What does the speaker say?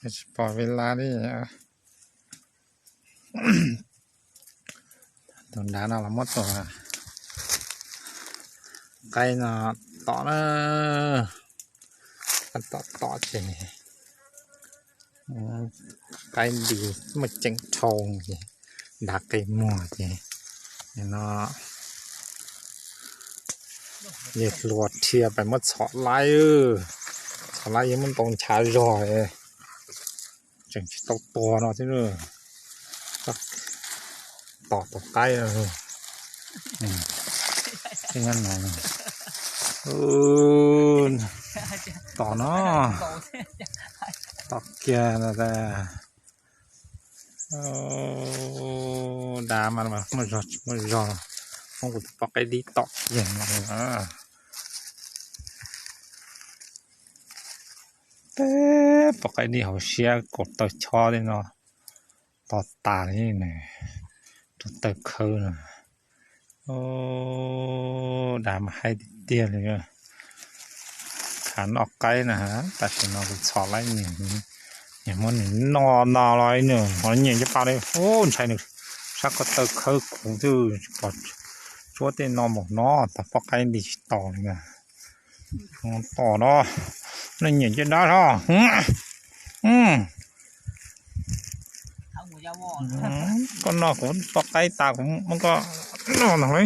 Tsis pom vela li. Tus dav no los muab tus qaib no tom na, tom tom ces qaib nti muaj ceem dhau ces dav qe muag ces no yawg hluas dhia pais muab txhom laib, txhom laib yawg muab ntau nchav zog, tseem tsis tau tuag no thiab. Tom tus qaib, tom no, tom kiag no. Dav mas muaj zog tsis muaj zog, muab kuv tus poj qaib dib tom kiag no. Peb poj qaib dib hauv siab kaum tawg chob li no, to tas li nws, tus tawg khawb no. Dav mas haib tiag tiag li. Khav noj qaib na, tam sim no kuv txhom laib nws, nyias muab nws noj no los nws ho nyiam cov pa li, ntshai nws sab ko taw khawb kuv twb tsis pom tsuab tej no mus no, tas poj qaib nti tsis tau li na. Tom no, nej nyiam cov dab ho. Koj noj kuv poj qaib tas kuv muab koj noj no li.